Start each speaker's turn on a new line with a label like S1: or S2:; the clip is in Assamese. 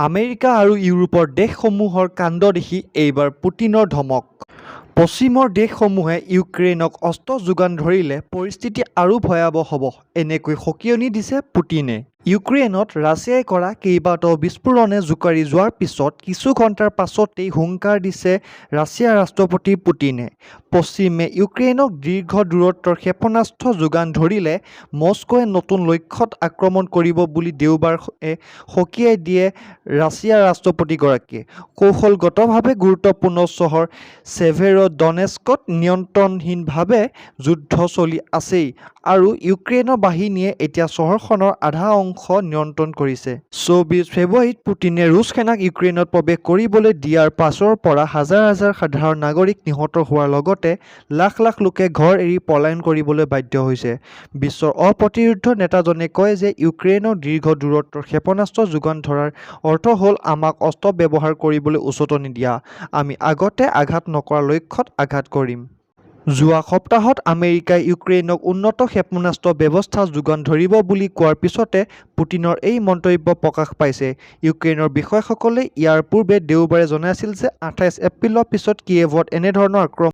S1: আমেৰিকা আৰু ইউৰোপৰ দেশসমূহৰ কাণ্ড দেখি এইবাৰ পুটিনৰ ধমক। পশ্চিমৰ দেশসমূহে ইউক্ৰেইনক অস্ত্ৰ যোগান ধৰিলে পৰিস্থিতি আৰু ভয়াৱহ হ'ব, এনেকৈ সকীয়নি দিছে পুটিনে। ইউক্ৰেইনত ৰাছিয়াই কৰা কেইবাটাও বিস্ফোৰণে জোকাৰি যোৱাৰ পিছত কিছু ঘণ্টাৰ পাছতেই হুংকাৰ দিছে ৰাছিয়াৰ ৰাষ্ট্ৰপতি পুটিনে। পশ্চিমে ইউক্ৰেইনক দীৰ্ঘ দূৰত্বৰ ক্ষেপণাস্ত্ৰ যোগান ধৰিলে মস্কোৱে নতুন লক্ষ্যত আক্ৰমণ কৰিব বুলি দেওবাৰে সকীয়াই দিয়ে ৰাছিয়াৰ ৰাষ্ট্ৰপতিগৰাকীয়ে। কৌশলগতভাৱে গুৰুত্বপূৰ্ণ চহৰ ছেভেৰোডনেস্কত নিয়ন্ত্ৰণহীনভাৱে যুদ্ধ চলি আছেই আৰু ইউক্ৰেইনৰ বাহিনীয়ে এতিয়া চহৰখনৰ আধা অংশ নিয়ন্ত্ৰণ কৰিছে। 24 ফেব্ৰুৱাৰীত পুটিনে ৰুছ সেনাক ইউক্ৰেইনত প্ৰৱেশ কৰিবলৈ দিয়াৰ পাছৰ পৰা হাজাৰ হাজাৰ সাধাৰণ নাগৰিক নিহত হোৱাৰ লগতে লাখ লাখ লোকে ঘৰ এৰি পলায়ন কৰিবলৈ বাধ্য হৈছে। বিশ্বৰ অপ্ৰতিৰোধ্য নেতাজনে কয় যে ইউক্ৰেইনক দীৰ্ঘ দূৰত্বৰ ক্ষেপণাস্ত্ৰ যোগান ধৰাৰ অৰ্থ হ'ল আমাক অস্ত্ৰ ব্যৱহাৰ কৰিবলৈ উচটনি দিয়া। আমি আগতে আঘাত নকৰা লক্ষ্যত আঘাত কৰিম। যোৱা সপ্তাহত আমেৰিকাই ইউক্ৰেইনক উন্নত ক্ষেপণাস্ত্ৰ ব্যৱস্থা যোগান ধৰিব বুলি কোৱাৰ পিছতে পুটিনৰ এই মন্তব্য প্ৰকাশ পাইছে। ইউক্ৰেইনৰ বিষয়াসকলে ইয়াৰ পূৰ্বে দেওবাৰে জনাইছিল যে 28 এপ্ৰিলৰ পিছত কিয়েভত এনেধৰণৰ আক্ৰমণ